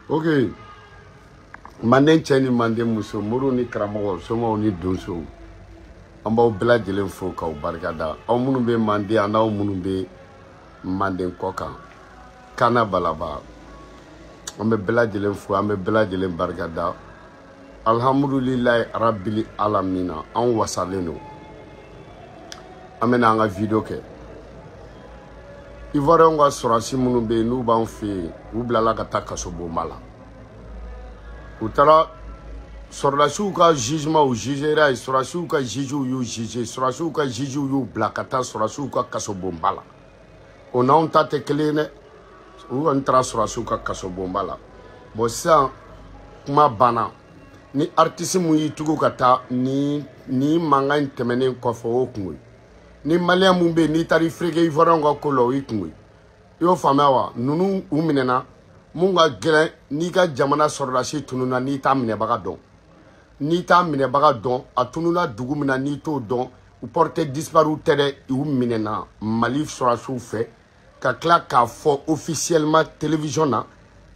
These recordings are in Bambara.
Ok, manden cɛ ni manden muso, moriw ni karamɔgɔ, somaw ni donsow, an b'aw bɛɛ lajɛlen fo k'aw barikada. Aw minnu bɛ manden an n'aw minnu bɛ manden kɔ kan, kana balaba, an bɛ bɛɛ lajɛlen fo, an bɛ bɛɛ lajɛlen barikada. Alhamdulilayi rabili alamina, an wasalen don. An bɛna an ka video kɛ. Ivoiriyɛnw ka sɔrɔdasi minnu bɛ yen n'u b'an fɛ yen, u bilala ka taa kasobonba la. U taara sɔrɔdasiw ka jugement, u jugera yen, sɔrɔdasiw ka jugew y'u juger, sɔrɔdasiw ka jugew y'u bila ka taa sɔrɔdasiw ka kasobonba la. O n'anw ta tɛ kelen ye dɛ. U kɔni taara sɔrɔdasiw ka kasobonba la. Bon, sisan kuma banna. Ni artiste mun y'i tugu ka taa ni ni mankan in tɛmɛnen kɔfɛ, o kungo ye. Ni malien mun bɛ yen n'i taara i fereke Ivoiriyɛnw ka ko la, o y'i kungo ye. I y'o faamuya wa? Ninnu u minɛna. Mun ka gɛlɛn, n'i ka jamana sɔrɔdasi tununna, n'i t'a minɛbaga dɔn, n'i t'a minɛbaga dɔn, a tununna dugu min na, n'i t'o dɔn, u porté disparu tɛ dɛ, u minɛna Mali sɔrɔdasiw fɛ ka tila k'a fɔ officiellement télévision na.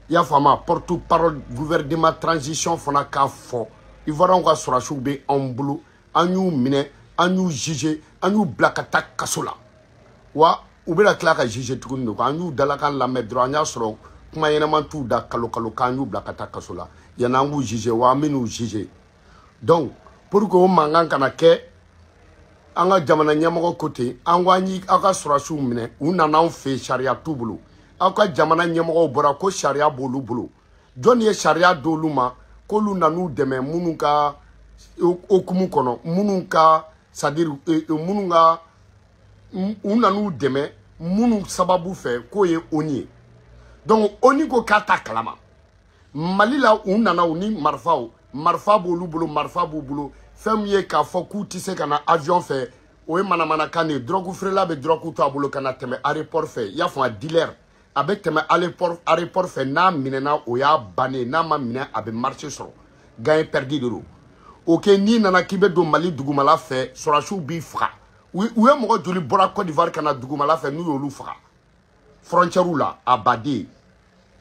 I y'a faamu, porte parole gouvernement transition fana k'a fɔ Ivoiriyɛnw ka sɔrɔdasiw bɛ anw bolo, an y'u minɛ, an y'u juger, an y'u bila ka taa kaso la. Wa u bɛna tila ka juger tuguni de, an y'u dalakan lamɛn dɔrɔn, an y'a sɔrɔ kuma ɲɛnama t'u da kalo kalo k'an y'u bila ka taa kaso la yanni an k'u juger, wa an bɛn'u juger. Donc pour que o mankan kana kɛ, an ka jamana ɲɛmɔgɔ ko ten, an ko an y'i aw ka sɔrɔdasiw minɛ, u nana anw fɛ yen, sariya t'u bolo. Aw ka jamana ɲɛmɔgɔw bɔra ko sariya b'olu bolo. Jɔnni ye sariya d'olu ma k'olu nan'u dɛmɛ minnu ka hokumu kɔnɔ, minnu ka, c'est à dire minnu ka, u nan'u dɛmɛ minnu sababu fɛ, k'o ye ONU ye. Donc ONU ko k'a t'a kalama Mali la, u nana u ni marifaw, marifa b'olu bolo, marifa b'u bolo. Fɛn min ye k'a fɔ k'u tɛ se ka na avion fɛ, o ye manamanakan de ye. Drogue feerela bɛ drogue to a bolo ka na tɛmɛ aéroport fɛ, i y'a faamu, dealer a bɛ tɛmɛ aéroport fɛ, n'a minɛna o y'a bannen, n'a ma minɛ a bɛ marché sɔrɔ, gain perdu de don. Ok, n'i nana k'i bɛ don Mali dugumala fɛ, sɔrɔdasiw b'i faga. U ye mɔgɔ joli bɔra Côte d'Ivoire ka na dugumala fɛ n'u y'olu faga frontière la? A baden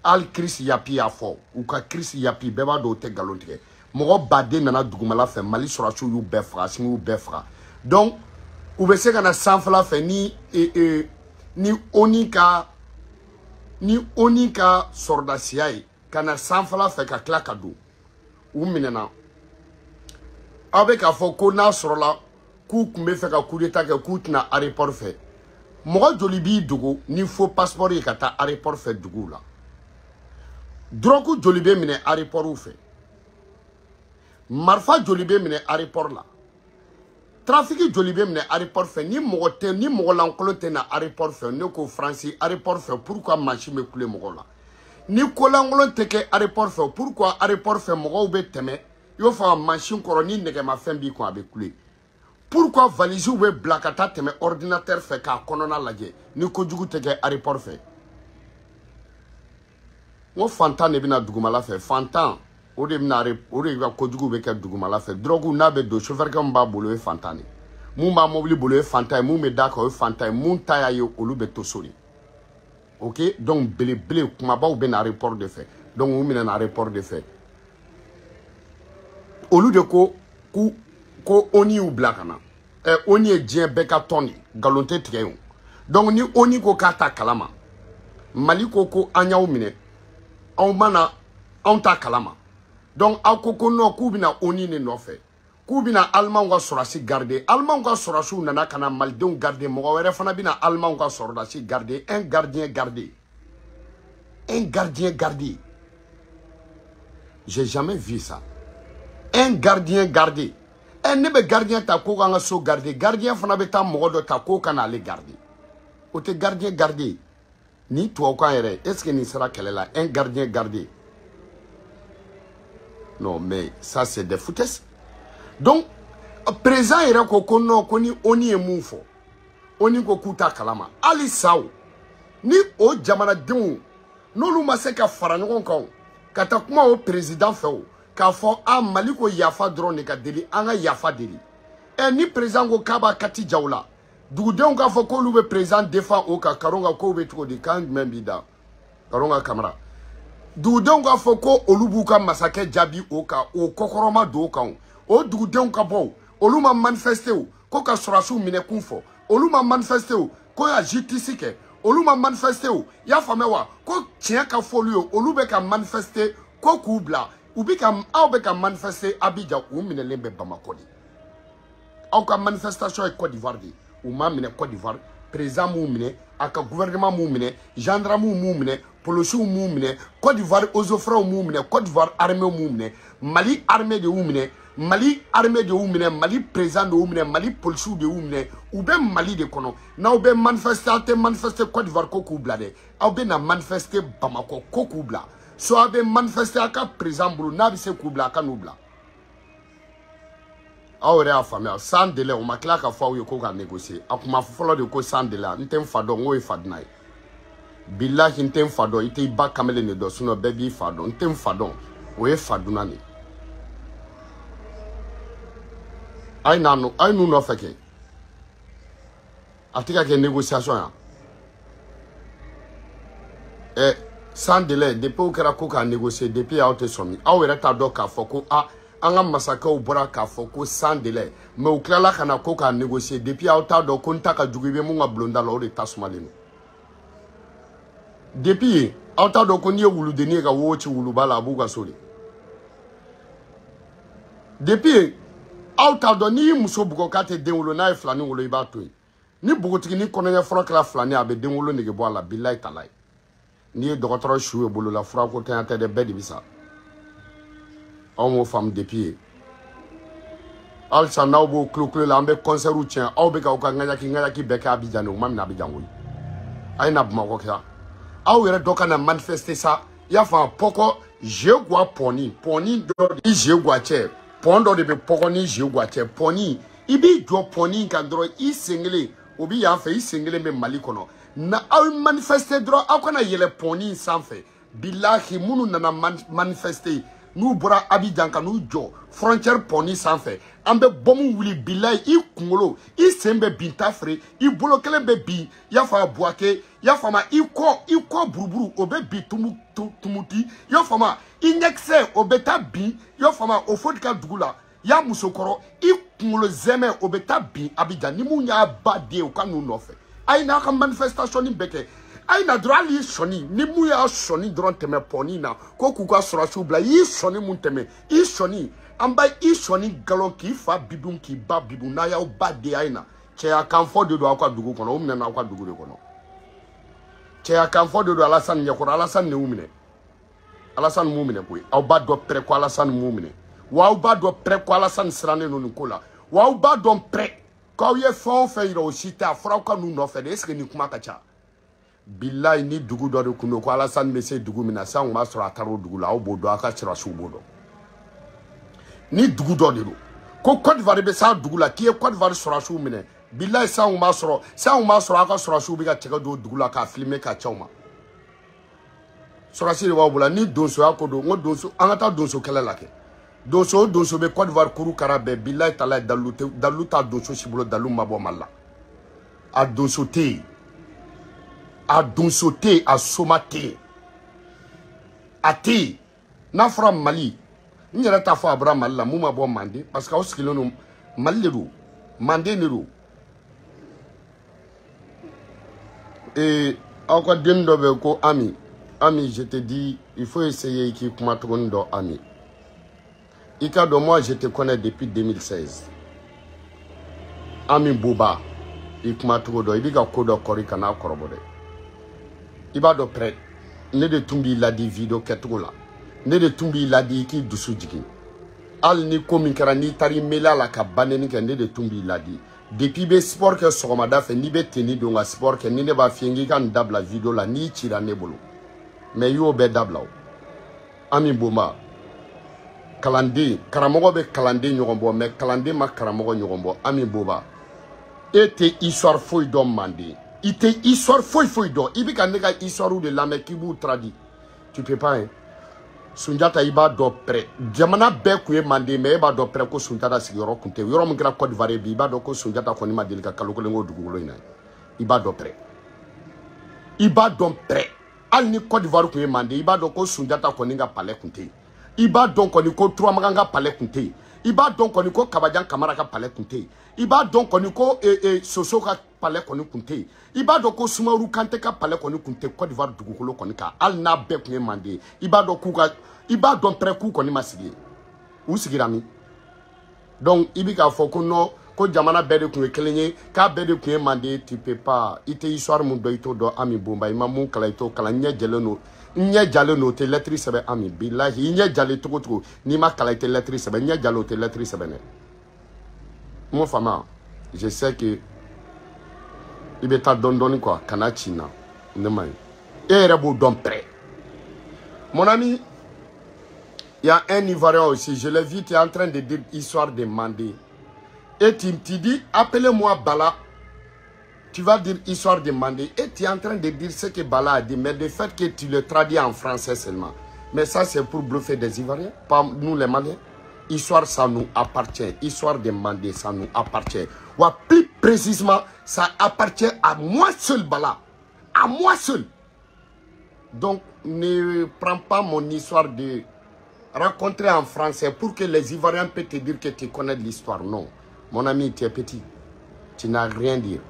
hali Chris Yapi y'a fɔ, u ka Chris Yapi, bɛɛ b'a dɔn o tɛ nkalon tigɛ. Mɔgɔ baden nana dugumala fɛ, Mali sɔrɔdasiw y'u bɛɛ faga, Asimi y'u bɛɛ faga. Donc u bɛ se ka na sanfɛla fɛ ni ONU ka, ni ONU ka sɔrɔdasiya ye ka na sanfɛla fɛ ka tila ka don. U minɛna. Aw bɛ k'a fɔ ko n'a sɔrɔla k'u tun bɛ fɛ ka coup d'état kɛ, k'u tɛna aéroport fɛ. Mɔgɔ joli b'i dogo ni faux passeport ye ka taa aéroport fɛ duguw la? Drogue joli bɛ minɛ aéroport fɛ? Marifa joli bɛ minɛ aéroport la? Trafic joli bɛ minɛ aéroport fɛ? Ni mɔgɔ tɛ, ni mɔgɔ lankolon tɛ na aéroport fɛ, ne ko Faransi aéroport fɛ, pourquoi mansin bɛ kule mɔgɔw la? Ni kolankolon tɛ kɛ aéroport fɛ, pourquoi aéroport fɛ mɔgɔw bɛ tɛmɛ, i y'o fɔ, mansin kɔrɔ, ni nɛgɛmafɛn b'i kun a bɛ kule? Pourquoi valisew bɛ bila ka taa tɛmɛ ordinateur fɛ k'a kɔnɔna lajɛ ni kojugu tɛ kɛ aéroport fɛ? N ko fantan de bɛna dugumala fɛ, fantan o de bɛna, o de ka kojugu bɛ kɛ dugumala fɛ. Drogue n'a bɛ don, chauffeur kɛ min b'a bolo o ye fantan de, mun b'a mobili bolo o ye fantan ye, mun bɛ d'a kan o ye fantan ye, mun ta y'a ye olu bɛ to so de. Ok, donc belebele kumabaw bɛ na aéroport de fɛ. Donc u minɛna aéroport de fɛ. Olu de ko k'u ko ONU y'u bila ka na. Ɛ, ONU ye diɲɛ bɛɛ ka tɔn de, nkalon tɛ tigɛ yen. Donc ni ONU ko k'a ta kalama, Mali ko ko an y'aw minɛ, aw ma na, anw t'a kalama. Donc aw ko ko non, k'u bɛna ONU de nɔfɛ, k'u bɛna Alimanw ka sɔrɔdasi garder. Alimanw ka sɔrɔdasiw nana ka na malidenw garder, mɔgɔ wɛrɛ fana bɛna Alimanw ka sɔrɔdasi garder. Un gardien gardé, un gardien gardé, j'ai jamais vu ça, un gardien gardé. Ɛ, ne bɛ gardien ta k'o k'an ka so garder, gardien fana bɛ taa mɔgɔ dɔ ta k'o ka n'ale garder, o tɛ gardien gardé. Ni tubabukan yɛrɛ, est ce que nin sera kɛlɛ la? Un gardien gardé, non mais ça c'est des foutaises. Donc président yɛrɛ ko ko non, ko ni ONU ye mun fɔ, ONU ko k'u t'a kalama. Hali sa o, ni o jamanadenw n'olu ma se ka fara ɲɔgɔn kan o, ka taa kuma o président fɛ o, k'a fɔ a Mali ko yafa dɔrɔn de ka deli, an ka yafa deli. Ɛ, ni président ko k'a b'a kati jaw la, dugudenw k'a fɔ k'olu bɛ président défend o kan, Karonka kow bɛ cogo di? Kan jumɛn b'i da, Karonka Kamara? Dugudenw k'a fɔ ko olu b'u ka masakɛ jaabi o kan, o kɔkɔrɔma don o kan. O dugudenw ka bɔ, olu ma manifester o ko ka sɔrɔdasiw minɛ kun fɔ, olu ma manifester o ko ya justice kɛ, olu ma manifester o, i y'a faamuya wa, ko tiɲɛ ka fɔ olu ye, olu bɛ ka manifester ko k'u bila. U bɛ ka aw bɛ ka manifester Abidjan, u minɛlen bɛ Bamakɔ de. Aw ka manifestation ye Côte d'Ivoire de ye, u m'a minɛ Côte d'Ivoire, président m'u minɛ, a ka gouvernement m'u minɛ, gendarme m'u minɛ, policiers m'u minɛ, Côte d'Ivoire eaux et forêts m'u minɛ, Côte d'Ivoire armée m'u minɛ, Mali armée de y'u minɛ, Mali armée de y'u minɛ, Mali président de y'u minɛ, Mali policiers de y'u minɛ. U bɛ Mali de kɔnɔ. N'aw bɛ manifester, aw tɛ manifester Côte d'Ivoire ko k'u bila dɛ, aw bɛ na manifester Bamakɔ ko k'u bila. Soit aw bɛ manifester a ka président bolo, n'a bɛ se k'u bila, a ka n'u bila. Aw yɛrɛ y'a faamuya, sans délai, o ma tila ka fɔ aw ye ko ka négocier. A kuma fɔlɔ de ko sans délai, n tɛ n fa dɔn, n k'o ye fadina ye. Bilahi n tɛ n fa dɔn, i tɛ i ba kamalen de dɔn, sinon bɛɛ b'i fa dɔn. N tɛ n fa dɔn, o ye faduna de ye. A ye n'a a ye n'u nɔfɛ kɛ, a tɛ ka kɛ négociation yan. Ɛ sans délai, depuis o kɛra ko k'a négocier, depuis aw tɛ sɔmi, aw yɛrɛ t'a dɔn k'a fɔ ko a an ka masakɛw bɔra k'a fɔ ko sans délai, mais u tilala ka na ko k'a négocier, depuis aw t'a dɔn ko n ta ka jugu, i bɛ mun ka bulonda la, o de ta sumalen don. Depuis yen aw t'a dɔn ko n'i ye wuludennin ye ka wo ci wuluba la, a b'u ka so de. Depuis yen aw t'a dɔn n'i y'i muso bugɔ k'a tɛ den wolo, n'a ye filanin wolo i b'a to yen. Ni npogotiginin kɔnɔɲɛ fɔlɔ kɛra filanin, a bɛ den wolo nege bɔ a la, bilayi talayi. N'i ye dɔgɔtɔrɔ su ye bolo la, furako tanya tɛ dɛ, bɛɛ de bɛ sa. Aw m'o faamu depuis yen. Halisa n'aw b'o kulo la, an bɛ concert tiɲɛ, aw bɛ k'aw ka ŋaɲaki ŋaɲaki bɛɛ kɛ Abidjan de, o ma minɛ Abidjan koyi. A ye na Bamakɔ kɛ, aw yɛrɛ dɔ ka na manifester sa, i y'a faamu, pɔkɔ Zegwa pɔni pɔni dɔ de Zegwa cɛ, pɔn dɔ de bɛ pɔkɔ ni Zegwa cɛ, pɔni i b'i jɔ pɔni kan dɔrɔn, i sen kelen o bɛ yan fɛ, i sen kelen bɛ Mali kɔnɔ. Na aw manifester dɔrɔn, aw kana yɛlɛ pɔni sanfɛ. Bilahi minnu nana manifester, n'u bɔra Abidjan ka n'u jɔ frontière pɔni sanfɛ, an bɛ bɔmu wuli, bilahi i kunkolo, i sen bɛ bin ta feere, i bolo kelen bɛ bin, i y'a faamu Buwake, i y'a faamu i kɔ buruburu o bɛ bin Tumuti, i y'a faamu i ɲɛkisɛ o bɛ taa bin, i y'a faamu o fo ka dugu la, i y'a musokɔrɔ, i kunkolo zɛmɛ o bɛ taa bin Abidjan. Ni mun y'a ba den o ka n'u nɔfɛ, a ye n'a ka manifestation bɛɛ kɛ. A ye na dɔrɔn, hali i sɔnni ni mun y'a sɔnni dɔrɔn tɛmɛ pɔni na ko k'u ka sɔrɔsiw bila, i y'i sɔnni mun tɛmɛ, i sɔnni an b'a i sɔnni galon k'i fa bidun k'i ba bidun, n'a y'aw ba den a ye na. Cɛya kanfɔ de don aw ka dugu kɔnɔ, o minɛna aw ka dugu de kɔnɔ. Cɛya kanfɔ de don Alassane ɲɛkɔrɔ, Alassane de y'u minɛ, Alassane m'u minɛ koyi. Aw b'a dɔn pɛrɛ ko Alassane m'u minɛ, wa aw b'a dɔn pɛrɛ ko Alassane sirannen don nin ko la, wa aw b'a dɔn pɛrɛ k'aw ye fɛn o fɛn yira o si tɛ, a fɔra aw ka n'u nɔfɛ de. Est ce que nin kuma ka ca? Bilayi ni dugu dɔ de kun don ko Alassane bɛ se dugu min na, sisan kun b'a sɔrɔ a taara o dugu la, aw b'o dɔn, aw ka sɔrɔsiw b'o dɔn. Ni dugu dɔ de don ko Côte d'Ivoire bɛ s'a dugu la, k'i ye Côte d'Ivoire sɔrɔsiw minɛ, bilayi sisan kun b'a sɔrɔ, sisan kun b'a sɔrɔ aw ka sɔrɔsiw bɛ ka cɛkɛ don dugu la k'a filmer k'a ci aw ma. Sɔrɔsi de b'aw bolo, ni donsoya ko don, n ko donso, an ka taa donso kɛlɛ la kɛ. Donso o donso bɛ Côte d'Ivoire kuru kara bɛɛ, bilayi talayi dalu t'a donso si bolo, dalu ma bɔ Mali la. A donso tɛ yen, a donso tɛ yen, a soma tɛ yen, a tɛ yen. N'a fɔra Mali, n yɛrɛ t'a fɔ a bɔra Mali la, mun ma bɔ Manden, parce que aw sigilen don Mali de don, Manden de don. Ee aw ka den dɔ bɛ yen ko Ami, Ami, je te dis, il faut essayer k'i kuma tuguni dɔ Ami. I ka dɔn, moi je te connais depuis 2016. Ami Boba, i kuma cogo dɔn, i b'i ka ko dɔ kɔri ka n'a kɔrɔbɔ dɛ. I b'a dɔn pɛrɛ, ne de tun b'i ladi video kɛcogo la, ne de tun b'i ladi i k'i dusu jigin. Hali ni ko min kɛra n'i taara i mele a la ka baneni kɛ, ne de tun b'i ladi. Depuis i bɛ sport kɛ sɔgɔmada fɛ, n'i bɛ tenue don ka sport kɛ, ni ne b'a f'i ye k'i ka nin dabila video la, n'i cira ne bolo, mais i y'o bɛɛ dabila o. Ami Boba, kalanden, karamɔgɔ bɛ kalanden ɲɔgɔn bɔ, mais kalanden ma karamɔgɔ ɲɔgɔn bɔ. Ami Boba, e tɛ histoire foyi dɔn Manden, i tɛ histoire foyi foyi dɔn, i bɛ ka ne ka histoire de lamɛn k'i b'u traduit, tu peux pas hein. Sunjata i b'a dɔn pɛrɛ, jamana bɛɛ kun ye Manden, mais e b'a dɔn pɛrɛ ko Sunjata sigiyɔrɔ kun tɛ yɔrɔ min kɛra Côte d'Ivoire bi, i b'a dɔn ko Sunjata kɔni ma deli ka kalo kelen k'o dugukolo in na, i b'a dɔn pɛrɛ, i b'a dɔn pɛrɛ. Hali ni Côte d'Ivoire tun ye Manden, i b'a dɔn ko Sunjata kɔni ka palais tun tɛ yen. I b'a dɔn kɔni ko Turamagan ka palais tun tɛ yen. I b'a dɔn kɔni ko Kabajan Kamara ka palais tun tɛ yen. I b'a dɔn kɔni ko Soso ka palais kɔni tun tɛ yen. I b'a dɔn ko Sumaworo Kante ka palais kɔni tun tɛ Côte d'Ivoire dugukolo kɔni kan. Hali n'a bɛɛ tun ye Manden ye, i b'a dɔn k'u ka, i b'a dɔn pɛrɛ k'u kɔni ma sigi yen. U sigira min? Donc i bɛ k'a fɔ ko non, ko jamana bɛɛ de tun ye kelen ye, k'a bɛɛ de tun ye Manden ye, tu peux pas. I tɛ histoire mun dɔn, i t'o dɔn. Ami Bonba, i ma mun kalan, i t'o kalan. N ɲɛ jɛlen don, n ɲɛ jalen don, o tɛ lettre sɛbɛn. Ami bilahi, i ɲɛ jalen cogo cogo, n'i ma kalan, i tɛ lettre sɛbɛn. N ɲɛ jalen, o tɛ lettre sɛbɛn dɛ. N ko fama, je sais que i bɛ taa dɔɔni dɔɔni quoi, kana ci n na, ne ma ɲi. E yɛrɛ b'o dɔn pɛrɛ. Mon ami, il y a un Ivoirien aussi, je l'ai vu, tu es en train de dire histoire de Mandé. Et tu dis, appelez-moi Bala. Tu vas dire histoire de Mandé. Et tu es en train de dire ce que Bala a dit, mais le fait que tu le traduis en français seulement. Mais ça, c'est pour bluffer des Ivoiriens, pas nous les Maliens. Histoire, ça nous appartient. Histoire de Mandé, ça nous appartient. Ou plus précisément, ça appartient à moi seul, Bala. À moi seul. Donc, ne prends pas mon histoire de raconter en français pour que les Ivoiriens puissent te dire que tu connais l'histoire. Non. Mon ami, tu es petit. Tu n'as rien dit.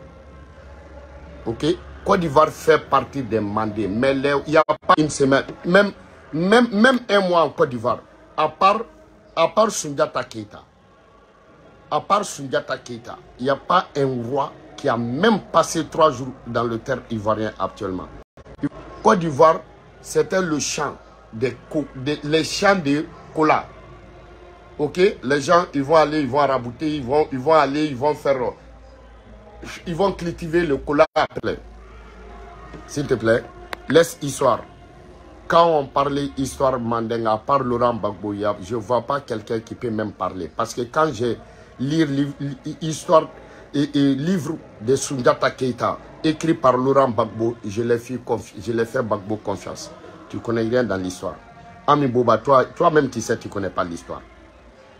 Ok? Côte d'Ivoire fait partie des Mandés. Mais il n'y a pas une semaine, même un mois en Côte d'Ivoire, à part Sundiata Keita, à part Sundiata Keita, il n'y a pas un roi qui a même passé 3 jours dans le terre ivoirien actuellement. Côte d'Ivoire, c'était le champ les champs de cola. Ok, les gens, ils vont aller, ils vont rabouter, ils vont aller, ils vont faire, ils vont cultiver le cola. S'il te plaît, laisse histoire. Quand on parlait histoire mandingue, à part Laurent Gbagbo, je ne vois pas quelqu'un qui peut même parler. Parce que quand j'ai lu l'histoire et livre de Sundiata Keita, écrit par Laurent Gbagbo, je l'ai fait Gbagbo confiance. Tu ne connais rien dans l'histoire. Ami Boba, toi-même, tu sais, tu ne connais pas l'histoire.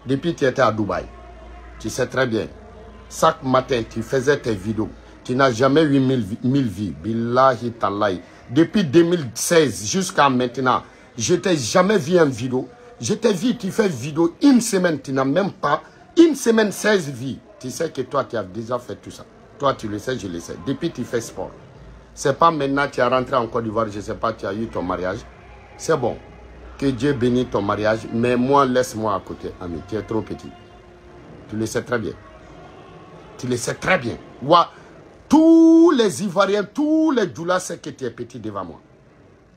Depuis que tu étais à Dubaï, tu sais très bien, chaque matin, tu faisais tes vidéos. Tu n'as jamais eu 1000 vues. Billahi talahi. Depuis 2016 jusqu'à maintenant, je t'ai jamais vu une vidéo. Je t'ai vu, tu fais vidéo une semaine, tu n'as même pas une semaine 16 vues. Tu sais que toi, tu as déjà fait tout ça. Toi, tu le sais, je le sais. Depuis, tu fais sport. C'est pas maintenant, tu es rentré en Côte d'Ivoire, je sais pas, tu as eu ton mariage. C'est bon. Que Dieu bénisse ton mariage, mais moi, laisse-moi à côté, ami. Tu es trop petit. Tu le sais très bien. Tu le sais très bien. Ouah, tous les Ivoiriens, tous les Djoula, c'est que tu es petit devant moi.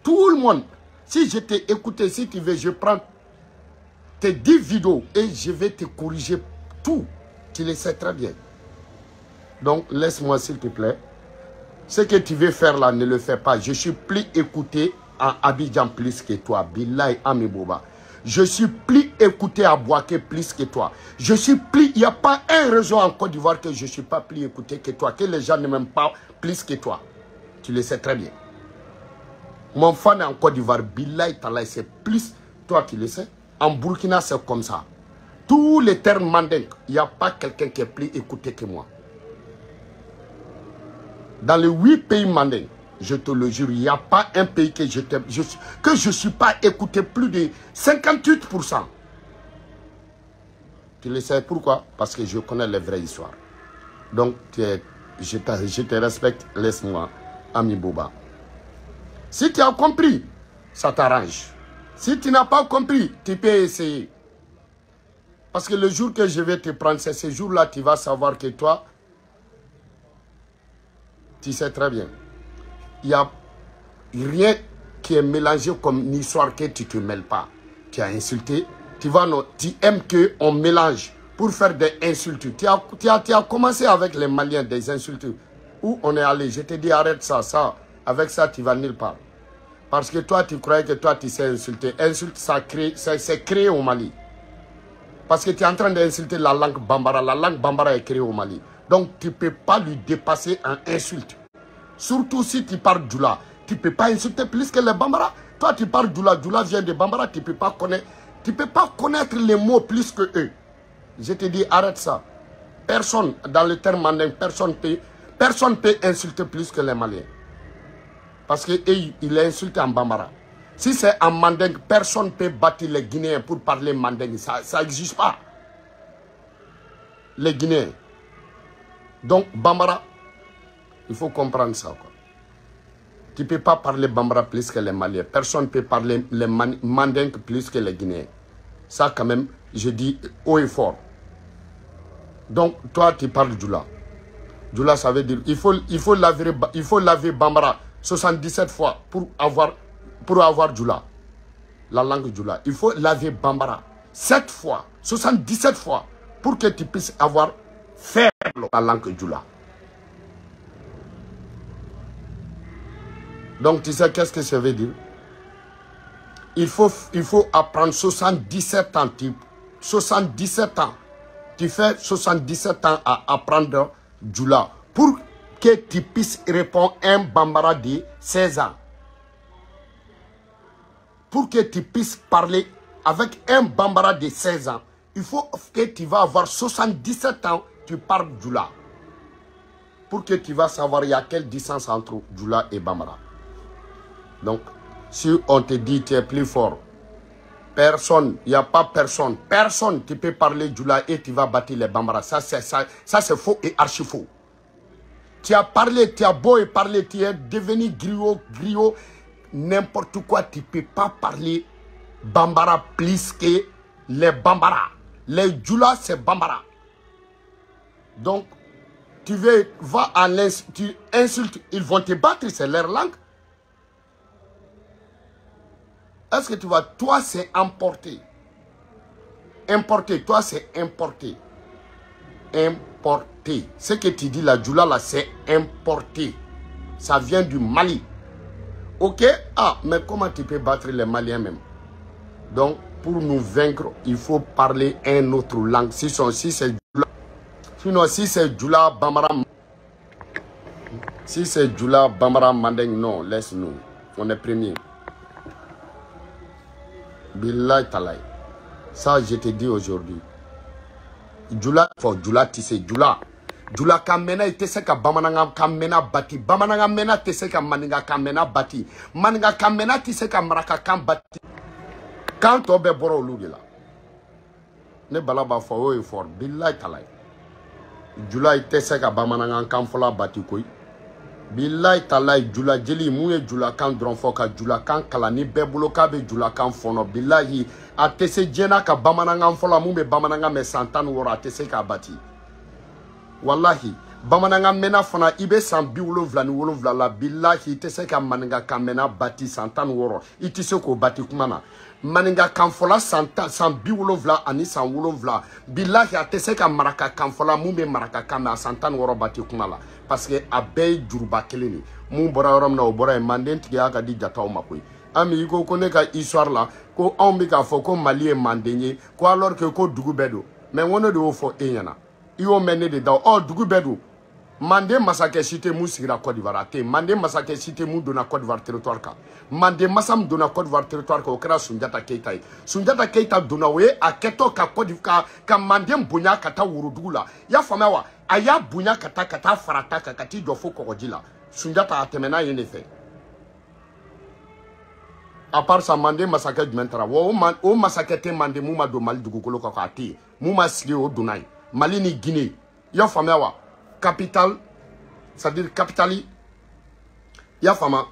Tout le monde. Si je t'ai écouté, si tu veux, je prends tes 10 vidéos et je vais te corriger tout. Tu le sais très bien. Donc, laisse-moi, s'il te plaît. Ce que tu veux faire là, ne le fais pas. Je suis plus écouté en Abidjan plus que toi. Billahi Ami Boba. Je suis plus écouté à Bouaké plus que toi. Je suis plus... Il n'y a pas un réseau en Côte d'Ivoire que je ne suis pas plus écouté que toi. Que les gens ne m'aiment pas plus que toi. Tu le sais très bien. Mon fan en Côte d'Ivoire, Billahi Talahi, c'est plus... Toi, tu le sais. En Burkina, c'est comme ça. Tous les termes mandingues, il n'y a pas quelqu'un qui est plus écouté que moi. Dans les 8 pays mandingues, je te le jure, il n'y a pas un pays que je ne suis pas écouté plus de 58%. Tu le sais pourquoi? Parce que je connais les vraies histoires. Donc, je te respecte, laisse-moi, Ami Boba. Si tu as compris, ça t'arrange. Si tu n'as pas compris, tu peux essayer. Parce que le jour que je vais te prendre, c'est ce jour-là tu vas savoir que toi, tu sais très bien. Il n'y a rien qui est mélangé comme une histoire que tu ne te mêles pas. Tu as insulté. Tu vois, non, tu aimes qu'on mélange pour faire des insultes. Tu as commencé avec les Maliens, des insultes. Où on est allé? Je te dis, arrête ça, ça. Avec ça, tu vas nulle part. Parce que toi, tu croyais que toi, tu sais insulter. Insulte, ça crée, c'est créé au Mali. Parce que tu es en train d'insulter la langue bambara. La langue bambara est créée au Mali. Donc, tu ne peux pas lui dépasser en insulte. Surtout si tu parles Djoula. Tu ne peux pas insulter plus que les Bambara. Toi, tu parles Djoula. Djoula vient de Bambara. Tu ne peux pas connaître. Tu peux pas connaître les mots plus que eux. Je te dis, arrête ça. Personne, dans le terme mandingue, personne peut insulter plus que les Maliens. Parce qu'il insulte en Bambara. Si c'est en mandingue, personne ne peut battre les Guinéens pour parler mandingue. Ça n'existe pas. Les Guinéens. Donc, Bambara, il faut comprendre ça, quoi. Tu ne peux pas parler Bambara plus que les Maliens. Personne ne peut parler les mandingues plus que les Guinéens. Ça, quand même, je dis haut et fort. Donc, toi, tu parles Djoula. Djoula, ça veut dire il faut laver Bambara 77 fois pour avoir Djoula. La langue Djoula. Il faut laver Bambara 7 fois, 77 fois, pour que tu puisses avoir faire la langue Djoula. Donc, tu sais qu'est-ce que ça veut dire? Il faut apprendre 77 ans. 77 ans. Tu fais 77 ans à apprendre Djoula pour que tu puisses répondre à un Bambara de 16 ans. Pour que tu puisses parler avec un Bambara de 16 ans, il faut que tu vas avoir 77 ans, tu parles Djoula. Pour que tu vas savoir il y a quelle distance entre Djoula et Bambara. Donc, si on te dit tu es plus fort, personne, il n'y a pas personne, personne qui peut parler Djoula et tu vas battre les Bambara. Ça, c'est faux et archi faux. Tu as parlé, tu as beau et parlé, tu es devenu griot, griot, n'importe quoi, tu ne peux pas parler Bambara plus que les Bambara. Les Djoula, c'est Bambara. Donc, tu veux, va à tu insultes, ils vont te battre, c'est leur langue. Est-ce que tu vois, toi c'est importé. Importé, toi c'est importé. Importé. Ce que tu dis là, Djoula, là, c'est importé. Ça vient du Mali. Ok? Ah, mais comment tu peux battre les Maliens même? Donc, pour nous vaincre, il faut parler une autre langue. Si c'est Djoula, sinon, si c'est Djoula, Bambara, si c'est Djoula, Bambara, Mandeng, non, laisse-nous. On est premier. Billahi talai. Ça, je te dis aujourd'hui. Djoula, Djoula, tu sais, Djoula. Djoula kamena, il te sait ka Bamananga kamena bati. Bamananga mena, te sait ka Maninga kamena bati. Maninga kamena, tu sais ka Maraka kam bati. Quand on be boro olu de la. Ne balaba fo o e fort. Billahi talai. Djoula, il te sait ka Bamananga kam fola bati koi. Billahi talai Djoula jeli mu ye Djoula kan dɔrɔn fɔ ka Djoula kan kalan ni bɛɛ bolo k'a bɛ Djoula kan fɔnɔ billahi a tɛ se diɲɛ na ka bamanankan fɔla mun bɛ bamanankan mɛn san 16 a tɛ se k'a bati wallahi bamanankan mɛnna fana i bɛ san 77 la billahi i tɛ se ka maninkakan mɛnna bati san 16 i tɛ se k'o bati kuma na maninkakan fɔla san 70 ani san 7 billahi a tɛ se ka marakakan fɔla mun bɛ marakakan mɛn a san 16 bati kuma la. Parce que a bɛɛ ye juruba kelen de mun bɔra yɔrɔ min na o bɔra yen manden tigiya ka di jataw ma koyi Ami i ko ko ne ka histoire la ko anw bɛ k'a fɔ ko Mali ye manden ye ko alors que ko dugu bɛɛ don mais n ko ne de y'o fɔ e ɲɛna i y'o mɛn ne de da ɔ dugu bɛɛ don manden masakɛ si tɛ mun sigira Côte d'Ivoire a tɛ yen manden masakɛ si tɛ mun donna Côte d'Ivoire territoire kan manden masa min donna Côte d'Ivoire territoire kan o kɛra Sunjata Keita ye Sunjata Keita donna o ye a kɛtɔ ka Côte d'Ivoire ka manden bonya ka taa worodugu la i y'a faamuya wa a y'a bonya ka taa fara ta kan ka t'i jɔ fo kɔgɔji la Sunjata a tɛmɛna yen de fɛ à part ça manden masakɛ jumɛn taara wa o masakɛ tɛ manden mun ma don Mali dugukolo kan a tɛ yen mun ma sigi o donna yen Mali ni Guinée i y'a faamuya wa capitale, c'est-à-dire capitale, il y a fama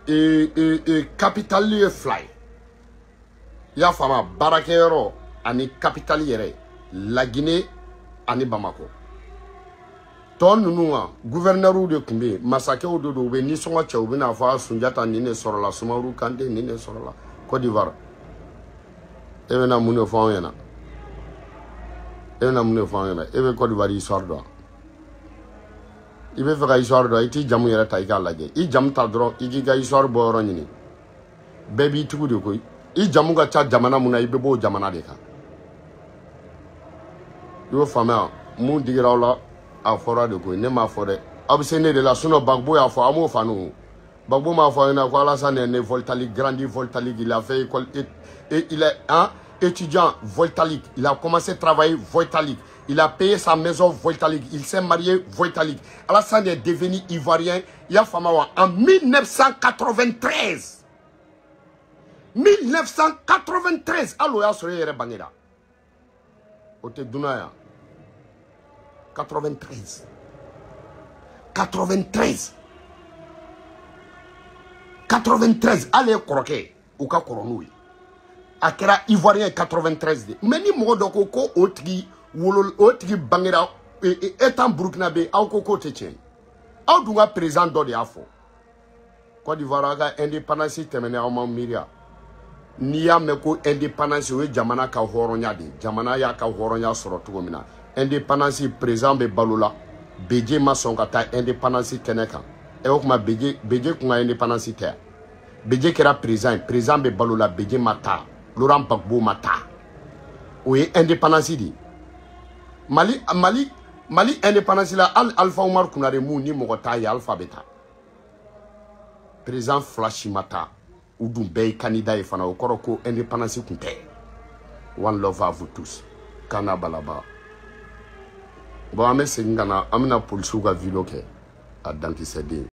et capitale ye fly. Il y a fama barakero ani capitale yere la Guinée ani Bamako. Ton nunu gouverneur de Kumbe, masakɛ o de do be nisɔngɔ cɛ u bɛna fɔ Sunjata nin de sɔrɔla Sumaworo Kante nin de sɔrɔla Côte d'Ivoire. E bɛna mun de fɔ anw ɲɛna? E bɛna mun de fɔ anw ɲɛna? E bɛ Côte d'Ivoire histoire dɔn? I bɛ fɛ ka histoire dɔn i t'i jamu yɛrɛ ta i k'a lajɛ i jamu ta dɔrɔn i k'i ka histoire bɔ yɔrɔ ɲini bɛɛ b'i tugu de koyi i jamu ka ca jamana mun na i bɛ bɔ o jamana de kan i y'o faamuya mun digira aw la a fɔra de koyi ne m'a fɔ dɛ aw bɛ se ne de la sinon Gbagbo y'a fɔ an m'o faamu Gbagbo m'a fɔ aw ɲɛna ko Alassane est né Voltalique grandi Voltalique il a fait école et il est un étudiant Voltalique il a commencé à travailler Voltalique. Il a payé sa maison Voitalik. Il s'est marié Voitalik. Alassane est devenu ivoirien, i y'a faamu wa, en 1993. 1993, hali o y'a sɔrɔ e yɛrɛ bangera. O tɛ dunan yan. 93. 93. 93, hali e kɔrɔkɛ, u ka kɔrɔ n'o ye. A kɛra ivoirien 93 de. Mais ni mɔgɔ dɔ ko ko o tigi wolo, o tigi bangera étant burkinabé, aw ko k'o tɛ tiɲɛ ye. Aw dun ka président dɔ de y'a fɔ. Côte d'Ivoire, aw ka indépendance tɛmɛnen, aw ma miiri. N'i y'a mɛn ko indépendance, o ye jamana ka hɔrɔnya de ye. Jamana y'a ka hɔrɔnya sɔrɔ cogo min na, indépendance, président bɛ balo la, Bédié ma sɔn ka taa indépendance kɛnɛ kan. Ɛ, o tuma Bédié kun ka indépendance tɛ yan? Bédié kɛra président ye, président bɛ balo la, Bédié ma taa, Laurent Gbagbo ma taa, o ye indépendance de ye. Mali indépendance la, hali Alpha Oumar Konaré mun ni mɔgɔ t'a ye, Alpha bɛ taa. Président fila si ma taa, u dun bɛɛ ye candidat ye fana. O kɔrɔ ko indépendance kun tɛ. One love à vous tous. Kana balaba. Bon, an bɛ segin ka na, an bɛna polisiw ka vidéo kɛ a dankisɛden.